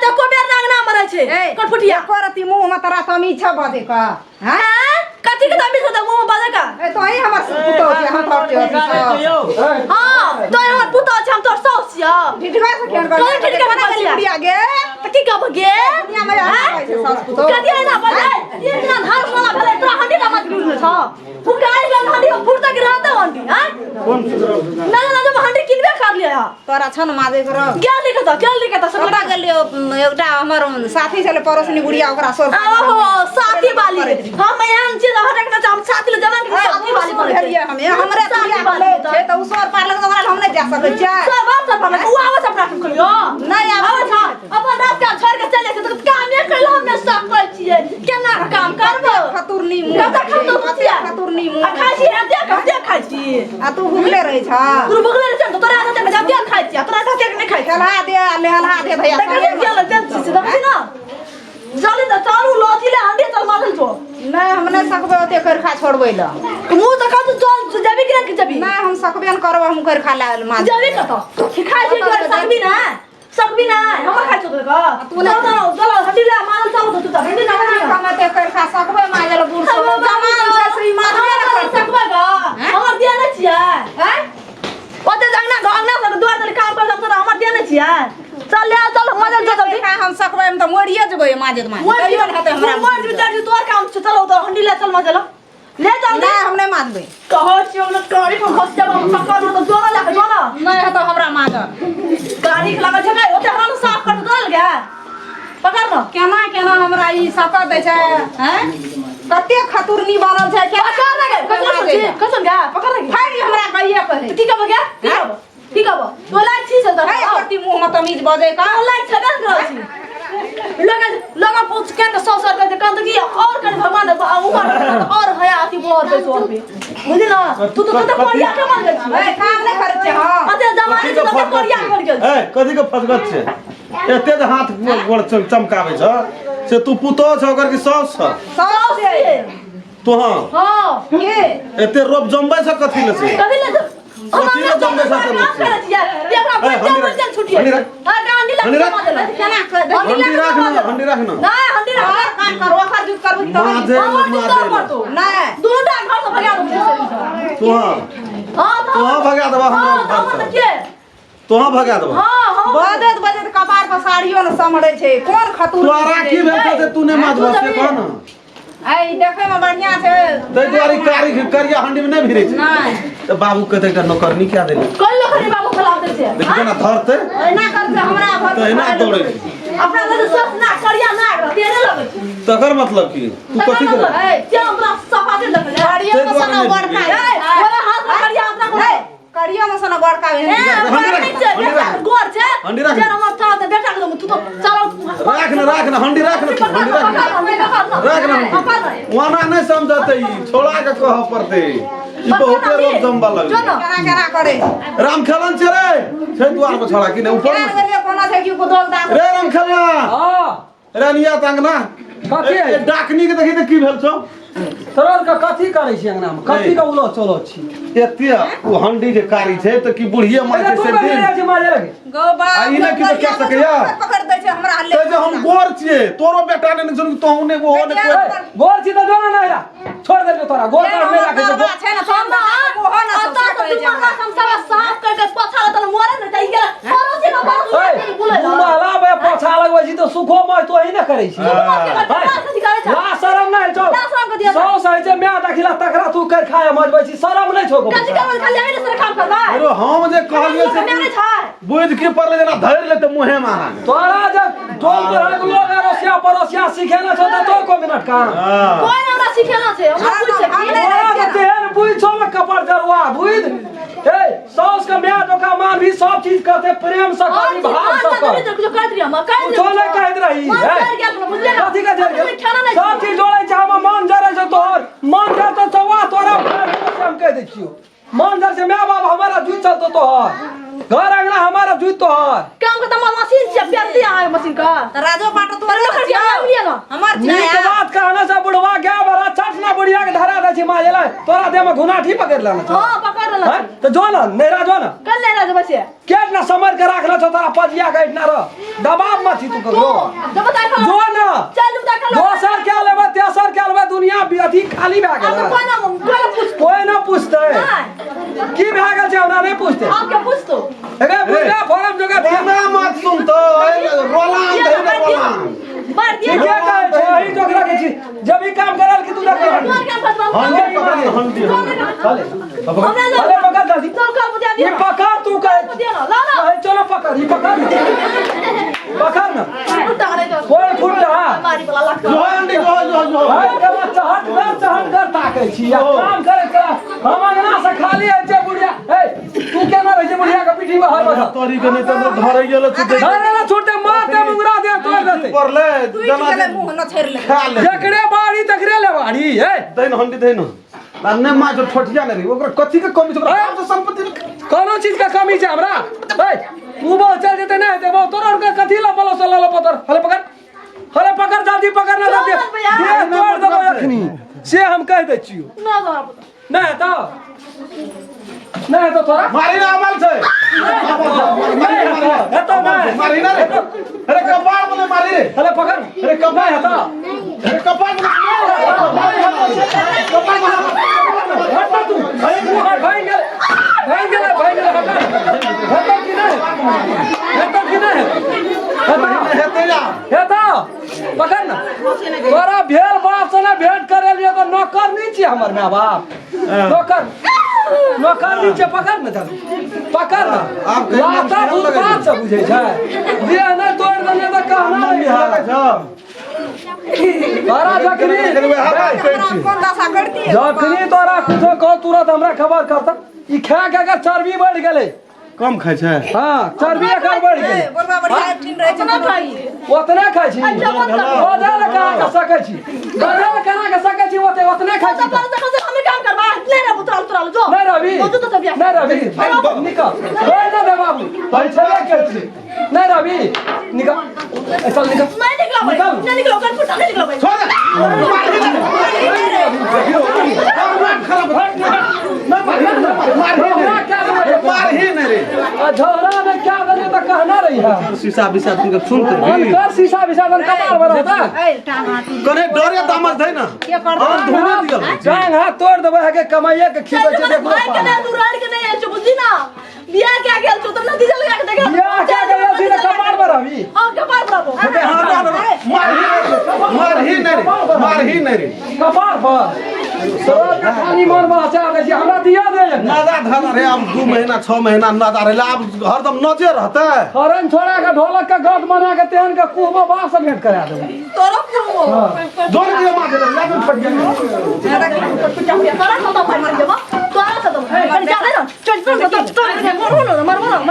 तऽ एको बेर ना अंगना मरै छै ए, कटफुटिया एको रत्ती मुँह में तोरा तमीज छौ बजै के हैं? आँय? कथी के तमीज होतै मुँह में बजै का ए तोही हमर पुतोह छै हम तोहर छियौ सास। हाँ तो हमर पुतोह छै हम तोहर साउस छियौ ढिढवा से केहन कोन ढिढवा कोना से गेली बुढ़िया गे तऽ की कहब गे दुनिया में आबै छै सास पुतोह कथी एना बजै एक दिना धान सोना भेलै तोरा हंडी टा मत गिरल छौ फुकाइ गेल हंडी फुटतै कि रहतै हंडी आँय ना ना जब हंडी किनबे कर लिया तोरा छौ ने माजै के रह गेल नहीं कतऽ गेल नहीं कतऽ कतऽ गेलियो एकटा हमर साथी छलै पड़ोसनी बुढ़िया ओकरा सोर ओहो साथी वाली हम एहन चीज हटक ना हम साथी ले जवान के साथी वाली बनै छै भेलियै हमे हमरे साथी तुरिया वाली के छै तऽ उ सोर पारलक तऽ ओकरा लए हम नहि जा सकै छियै सब बात सब पारलक उ आबै छै अपना कहियो नहि आबै आबै छै अपन रात काम छोड़ के चले छै तऽ कामे कैला हमे सब करै छियै केना के काम करबो खतुरनी मुँह कतऽ खतुर छियै खतुरनी मुँह आ खाइ छी एते कते खाइ छी आ तू भुखले रहै छ तू भुखले रहै छै तऽ तोरा हाथे जते खाइ छी आ तोरा हाथे नहि खाइ छी खेलहा दे आ लेहलहा दे भैया देखै छी गेल चल छी देखै छी ना जल्दी तऽ चलू लथी ले हंडी चल मारल छो नहि हम नहि सकबै ओते करखा छोड़बै लए मुँह तऽ कतौ चल जेबी कि नहि जेबी नहि हम सकबे ने करबै हम करखा लए माज जेबी कतौ खाइ छी सकबी ना सकबी ना हम खाइ छौ तोरा तू नहि- चल चल हंडी ले मारल चल तू तऽ हंडी ना हम ओते करखा सकबै माजल बूढ़ सब जमान छै श्रीमान हमरा तऽ सकबै ग हमर दिया नहि छियै हैं ओते अंगना घर अंगना से दुआर तक काम कर तऽ हमर दिया नहि छियै चल ले चल मजल चल जल्दी हम सकबै हम तऽ मरिए जेबै माजत माजत मर तैयो नहि हेतै हमरा मर जेबी चल तोर काम छै चल उधर हंडी ले चल मजल ले चल नहि हम नहि माजबै कहै छियौ ने गाड़ी पर घस जाब हम पकड़ तो जोरा लगा जोरा नहि हेतौ हमरा माजल गाड़ी के लागल छै गाय ओते हमरा ने साफ कर दल गे पकड़ न केना केना हमरा ई सकत दै छै हैं कते खतुरनी बनल छै केना पकड़ न गे माजै कसम लए? कसम गे पकड़ न गे भाई हमरा कहिए कहै की कहब गे की कहब की कहब तो लाइक छी से है एकरती मुँह में तमीज बजै का लाइक छबे ने करै छी लगा लगा पूछ के न सौ सौ रुपया कहत की और कनि भगवान उमर और है अथी बोर दे सौ रुपया बुझली ना तू तो तो कोरिया के मर गेल छी ए, काम नहि करै छै हम अते जमाने से तो कोरिया के मर गेल ए कथी के फसगत छै एते जे हाथ गोड़ चमकाबै छ से तू पुतोह छ ओकर कि साउस छ साउस छै तू हाँ हां के एते रोप जमबै छ कथी ले से कथी ले कथी ले जमबै छ से लोक से? ए, हंडी राख, हंडी राख। हंडी राख। हंडी राख न, हंडी राख न। नहीं हंडी राख काम कर ओकर जुत करबी तऽ माजे हमर जुत माजे पड़तो नहि दुनू टा घर से भगा देबो तू हाँ हां तू हाँ भगा देबा हमरा हां घर तऽ से के तू हाँ भगा देबा हां हां बजैत बजैत कपार पर साड़ियो ने सम्हरै छै कोन खतुर तोरा की भेल छौ से तू नहि माजबह से कह न ऐ देखै में बढ़िया छै ताहि दुआरे कारी करिया हंडी में नहि भिड़ै छै नहि तऽ बाबू कहतै एकटा नौकरनी कए देली कोन लोकनी बाबू खिलाफ दै छै देखी केना धरतै एना करतै हमरा घर तऽ एना दौड़ै छै अपना घर सस ना करिया ना रहते ने लगै छै तकर मतलब की तू कथी तकर करै मतलब ए क्या हमरा सफा दे लगलै करियो में सना बड़का ए बोला हाथ में करिया अपना को ए करियो में सना बड़का ए भेल हंडी राख, नहीं छै हंडी बेटा राख। गोर छै हंडी राख। जे हमर था त बेटा के तू तो चलो राख न राख न हंडी राख न तू, हंडी राख न राख न ओना नहि समझतै ई छोड़ा के कहऽ पड़तै ई बहुते रोग जमबऽ जो लगलै न केना केना करै छै राम खेलन छै रे छै दुआर पर छोड़ा कि नहि ऊपर केना गेलियै कोनो छै कि कुदोल दास रे राम खेलना हाँ रे निया तंगना कथी है? ए, डाकनी के देखी तऽ की भेल छौ तोरा के कथी करै छी अंगना में कथी के उलो चलो छी एते ओ हंडी जे कारी छै तऽ की बुढ़िए अरे मारै तू छै से कथी दिन जाइ छी मारे लगे गो बा आ ई नहि कि तऽ कए सकैया? पकड़ दै छै हमरा हल्ले तऽ जे हम गोर छियै तोरो बेटा ने सुन तोहू ने ओहो ने कोइ ए, गोर छी तऽ जो ना नहिरा छोड़ देलियौ तोरा गोर तर नहि राखै छै छै ने हम ओहो ना अतः तऽ दू महीना हम सब साफ करके पोछा लगल मोरे ने चाहिए पड़ोसी के ए, बोले तू महला बे पोछा लगबै छी तऽ सुखो मज तोही ने करै छी ला शरम नहि छौ ला शरम के दिया। सौ सही छै माय देखिला तकरा तू कर खाए मजबै छी शरम नहि छौ कथी करबै खाली अहीं ने काम करबै अरे हम जे कहलियै से नहि छै बुझि की पड़लै जेना धरि लेतै मुँहे मे अहाँके तोरा जे टोल पर एक लोग अरोसिया पड़ोसिया सिखेने छौ तऽ तो को मिनट काम हँ कोई हमरा सिखेना छै हमरा पूछ छै की? तोरा जे तेहन बुझ छौ ने कपड़ जरुआ बुझ ए साउस के माय जोका मान भी सब चीज करते प्रेम से और करी भाव से कर कुछ कहत रही हम कहत कुछो नहि कहैत रही मन हे। जरि गेल बुझलियै ने? कथी के जरि गेल खाना नहि सब चीज जोड़ै छै हमर मन जरै छै तोहर मन जरतौ तऽ वाह तोरा हम कहि दै छियौ मन जरै छै माय बाप हमारा जुझ चलतौ तोहर घर अंगना हमारा जुइत तोहर काम के त मशीन छै पेर दिया है मशीन का त राजो बाटो तोरे नौकर के नाम लिया ना हमर नीक छै बात कहने से बुढ़वा गया बड़ा चट ना बुढ़िया के धरा दै छी माँ जेला तोरा देह में घुनाठी पकड़ लेना छौ हां पकड़ लेला हैं? तो जो ना नैरा जो ना कल लेना जब से के ना समर के राखना छौ तोरा पजिया के इतना रह दबाव मत छी तू तू ककरो जब बता खा जो ना चल बता खा दोसर क्या लेबै तेसर क्या लेबै दुनिया भी अथी खाली भए अब गेल कोई ना कोई ना पूछ कोई ना पूछतै नहीं की भए गेल छै हमरा नहि पूछतै आप क्या पूछ तो अरे बुढ़िया फॉर्म जोगा दिया ओना मत सुनतो रोलान धरि ने रोलान मार दिया ठीके कहै छै अही जोगरा के छी जब ई काम करल कि तू देख तोर काम करबा हंडी पकड़ ले, हंडी हमरा अरे पकड़ जल्दी चल कर बुझा ई दिया पकड़ तू कहे दिया ना ला ना कहे चलो पकड़ ई पकड़ ना पकड़ ना फुटा रे तो कोई फुटा मारी वाला लाख जो हंडी जो जो जो भाई के बच्चा हट कर चहट कर ताकै छी आ काम करे करा हम अंगना से खाली है छै बुढ़िया ए तू केना रहै छै बुढ़िया के पीठी में हर बखत तोरी के नहीं तो धरे गेल छुटे धरे ना छूटे मारते मुंगरा दे तोड़ देते पड़ले टूटि जना गेलै मुँह न छोड़ि ले खा ले जकरे बाड़ी तकरे ले बाड़ी ए दैन हंडी दैन आ ने माँ जो ठोठिया ने रे ओकरा कथी के कमी छै ओकरा बाप से संपत्ति कोनो चीज के कमी छै हमरा ए तू बहु चल जेते ना हेते बहु तोरा के कथी ला बोलो सो ला पतर हले पकड़ हले पकड़ जल्दी पकड़ ना दे दे तोड़ देबो अखनी से हम कह दै छियो ना ना ना हेतो ना हेतो तोरा मारी ना अमल छै हेतो ना मारी ना रे अरे कपाल में मारी रे हले पकड़ अरे कपाल हेतो अरे कपाल में कपाल में हट ना तू तू हट भाई गेल भाई गेल भाई गेल हट हेतो कि नहीं हेतो कि नहीं हेतो हेतै जा हेतो पकड़ ना तोरा भेल बाप से ना भेंट करे लिए तो नौकर नहीं छियै हमर माय बाप नौकर नौकर नहीं छियै पकड़ ना चल पकड़ ना आब कहियो लाता ध्यान भूत लगै बाप से बुझै छै देह नहि तोड़ि देलियै तऽ कहना नहीं है तोरा जखनी कोन दशा करती जखनी तोरा कुछो कह तुरंत हमरा खबर करता ई खा के अगर चर्बी बढ़ि गेलै कम खाइ छै हाँ चर्बी एकर बढ़ि गेलै बोलबा बढ़िया ठीक रहै छै ना खाई ओतने खाइ छी अच्छा, बंद कर। बजै लए कहाँ के सकै छी बजै लए कहाँ के सकै छी ओते ओतने खाइ छी तो पर से हमें काम करबा ले रे उतराल उतराल जो नहीं रवि तो तो बियाह नहीं रवि निकल छोड़ दे दे बाबू हम छेबे के छी नहीं रवि निकल ए, चल निकल नहीं निकला भाई निकल। नहीं निकलो कर फुटा नहीं निकलो भाई छोड़ दे झगड़ा क्या देबै? मारही नहीं रे आ झगड़ा में क्या देलियै तऽ कहना रही है शीशा बिसा तुमके सुन अनकर शीशा विसा दन कपार पर रहता कने डरे दामस धै ना के करतै? हम धुने दियल जांग हाथ तोड़ देबै है के कमाइए के खिबै छै देखो भाई के नहीं दूरार के नहीं आयल छौ बुझली ना बियाह के गेल छौ तुम नतीजा लगा के देखा बियाह के गेल छी तऽ कपार पर रहबी हां कपार पर रहबो मारही नहीं रे मारही नहीं रे कपार पर तोरा के खाली मन बचा दै छी हमरा दिया दे नादा धरा रे अब 2 महीना 6 महीना नादा रे आब हरदम नजे रहते हरन छोड़ा के ढोलक के गट बना के तेहन के कुहबो बाप से भेंट करा देबै तोरो कुहबो जोर दियो मार दे लागे फट गेल तोरा खत्म भाई मर जेबो तोरा खत्म कनी जा ना चल चल चल चल